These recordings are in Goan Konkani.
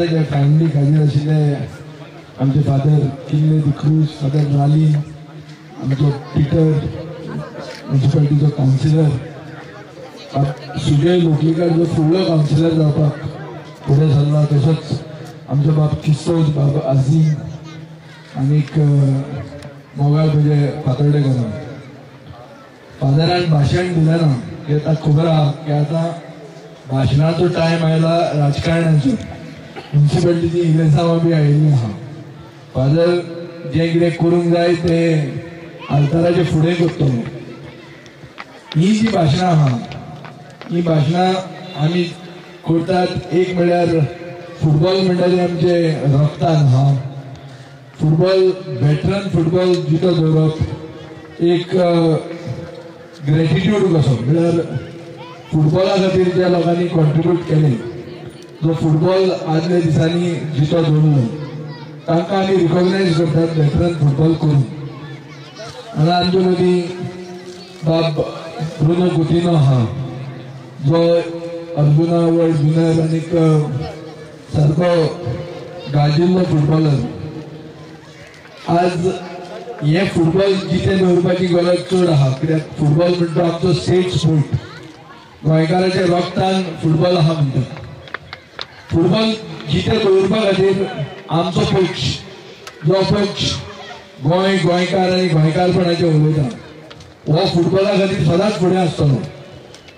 आयताराचे फॅमिलीक हाजीर आशिल्ले आमचे फादर किल्ले डिक्रूज, फादर राली, आमचो पिटर म्युनिसिपालिटीचो कावन्सिलर सुजय लोटलीकर जो फुडलो कावन्सिलर जावपाक फुडें सरला, तसोच आमचो बाब किस्तोज, बाब आझीम आनीक मोगाळ म्हणजे फातर्डेकरान फादरान भाशण दिलें ना की आतां खबर आहा की आतां भाशणाचो टायम आयला राजकारणाचो. म्युनिसिपालिटीची इलेसांवां बी आयिल्लीं आहा. फादर जें कितें करूंक जाय तें आल्ताराचे फुडें करतलो. ही जी भाशणां आहा ही भाशणां आमी करतात. एक म्हळ्यार फुटबॉल म्हणटा तें आमचे रक्तान आहा. फुटबॉल वेटरन फुटबॉल जितो दवरप एक ग्रेटिट्यूड कसो, म्हळ्यार फुटबॉला खातीर ज्या लोकांनी कॉन्ट्रिब्यूट केलें, जो फुटबॉल आदल्या दिसांनी जितो दवरलो तांकां आमी रिकॉग्नायज करतात वेटरन फुटबॉल करून. आनी आमचे मदीं बाब ब्रुनो कुतिनो आहा जो अर्जुना वर्ल्ड विनर आनीक सारको गाजिल्लो फुटबॉलर. आज हे फुटबॉल जिते दवरपाची गरज चड आहा, कित्याक फुटबॉल म्हणटा आमचो स्टेट स्पोर्ट. गोंयकाराच्या रक्तान फुटबॉल आहा म्हणटा. फुटबॉल जिते दवरपा खातीर आमचो पक्ष जो पक्ष गोंय गोंयकार आनी गोंयकारपणाचेर उलयता हो फुटबॉला खातीर सदांच फुडें आसतलो.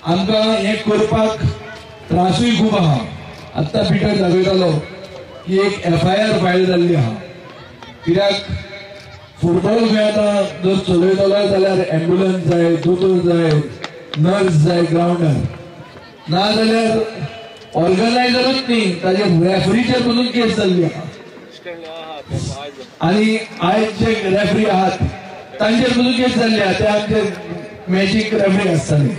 आमकां हें करपाक त्रासूय खूब आहा. आत्तां पिटर दाखयतालो की एक एफआयआर फायल जाल्ली आहा, कित्याक फुटबॉल खंय आतां जर चलयतलो जाल्यार एम्बुलन्स जाय, दोतोर जाय, नर्स जाय ग्रावंडार, ना जाल्यार ऑर्गनायझरूच न्ही ताजेर रेफरीचेर पसून केस जाल्ली आहा. आनी आयज जे रेफरी आहात तांचेर पसून केस जाल्ली आहा, ते आमचे मॅचीक रेफरी आसताले.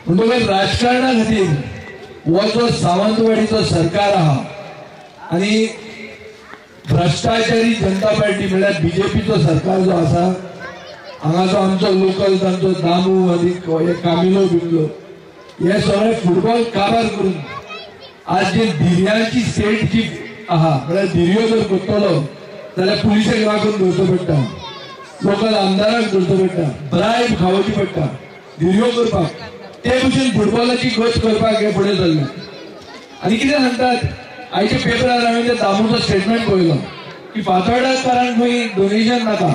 म्हणटकच राजकारणा खातीर हो जो सावंतवाडीचो सरकार आहा आनी भ्रश्टाचारी जनता पार्टी म्हळ्यार बीजेपीचो सरकार जो आसा, हांगाचो आमचो लोकल तांचो दामू आनी हे कामिलो बिमलो हे सगळे फुटबॉल काबार करून आज जे धिरयांची स्टेट जी आहा, म्हळ्यार धिरयो जर करतलो जाल्यार पुलिसेक राखून दवरचो पडटा, लोकल आमदाराक दवरचो पडटा, ब्रायब खावोवची पडटा धिरयो करपाक. ते भशेन फुटबॉलाची गत करपाक हे फुडें सरले. आनी कितें सांगतात आयच्या पेपरार हांवें दामूचो स्टेटमेंट पळयलो की फातर्डेकारांक खंय डोनेशन नाका,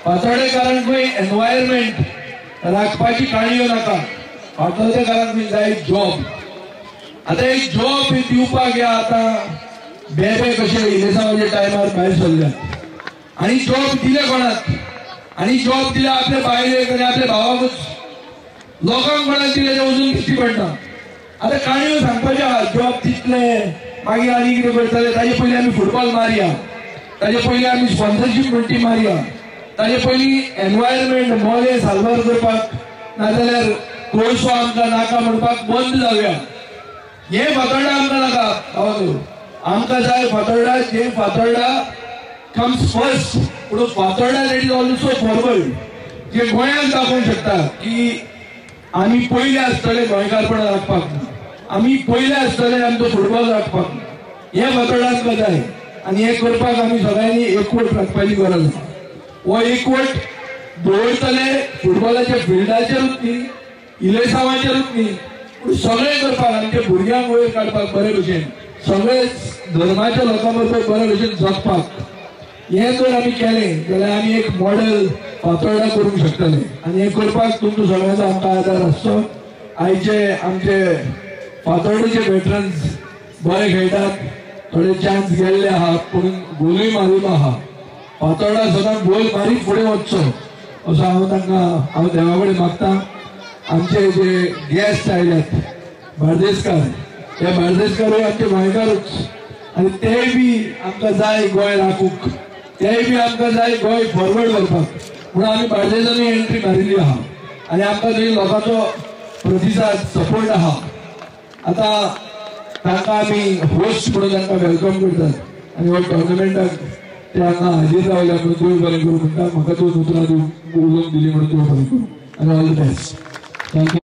फातर्डेकारांक खंय एनवायरमेंट राखपाची काणयो नाका, फातर्डेकारांक खंय जाय जॉब. आतां एक जॉब दिवपाक हे आतां बेबे कशे इलेसांवाच्या टायमार भायर सरल्यात आनी जॉब दिले कोणाक, आनी जॉब दिले आपल्या बायलेक आनी आपल्या भावाकूच, लोकांक कोणाक दिले ते वचून दिश्टी पडना. आतां काणयो सांगपाच्यो आहा, जॉब दितले मागीर आनी कितें करतले, ताजे पयलीं आमी फुटबॉल मारया, ताजे पयलीं आमी स्पॉन्सरशीप म्हणटी मारया, ताजे पयलीं एनवायरमेंट मोलें साल्वार करपाक नाजाल्यार कोळसो आमकां नाका म्हणपाक बंद जावया. हें फातोर्डा आमकां नाका भावांनो, आमकां जाय फातोर्डा जें फातोर्डा कम्स फर्स्ट, पूण Fatorda that is also forward, जे गोंयांक दाखोवंक शकता की आमी पयले आसतले गोंयकारपणां राखपाक, आमी पयले आसतले आमचो फुटबॉल राखपाक. हें फातोर्डा आमकां जाय आनी हें करपाक आमी सगळ्यांनी एकवट राखपाची गरज आसा. हो एकवट दवरतले फुटबॉलाच्या फिल्डाचेरूच न्ही, इलेसांवाचेरूच न्ही, पूण सगळें करपाक आमच्या भुरग्यांक वयर काडपाक बरे भशेन, सगळे धर्माच्या लोकां बरोबर बरे भशेन जगपाक हें जर आमी केलें जाल्यार आमी एक मॉडेल फातोर्डा करूंक शकतले. आनी हें करपाक तुमचो सगळ्यांचो आमकां आदार आसचो. आयचे आमचे फातोर्डेचे वेटरन्स बरे खेळटात, थोडे चान्स गेल्ले आहा पूण गोलूय मारिल्लो आहा. फातोर्डा सदांच गोल मारीत फुडें वचचो असो हांव तांकां हांव देवा कडेन मागता. आमचे जे गेस्ट आयल्यात बार्देसकार, हे बार्देसकारूय आमचे गोंयकारूच आनी तेय बी आमकां जाय गोंय राखूंक, तेय बी आमकां जाय गोंय फॉरवर्ड व्हरपाक, म्हणून आमी बार्देसानूय एंट्री मारिल्ली आहा आनी आमकां थंय लोकांचो प्रतिसाद सपोर्ट आहा. आतां तांकां आमी होस्ट म्हणून तांकां welcome करतात आनी हो टोर्नामेंटाक ते हांगा हाजीर रावल्या म्हणून देव बरें करूं म्हणटा. म्हाका दोन उतरां उलोवंक दिली म्हणून देव बरें करूं आनी all the best. Thank you.